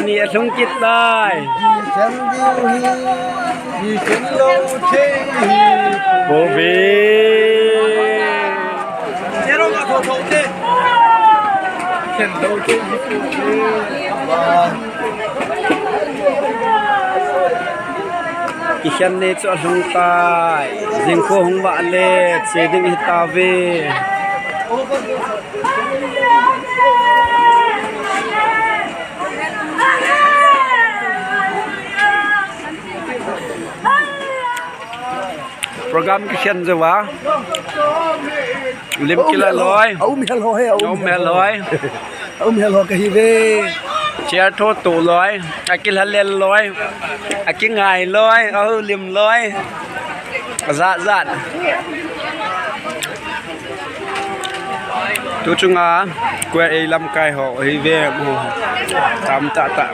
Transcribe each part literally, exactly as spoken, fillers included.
Ni alhung kit tai. Kikhen diu hi, kikhen lou thei hi. Bou ve. Kikhen lou thei hi. Kikhen ni chu alhung tai. Jingkho hung vah le che ding hi tave. Program kikhen jou a. Lim kila loi. Aum hel ho he, aum hel ho. Aum hel ho kahi ve. Chair tho to loi. Akila lel loi. Akingai loi. Alim loi. Ajat jat. Tu chunga kua ei lamkai ho hi ve mo. Tam ta ta.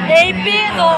Ei, Pedro.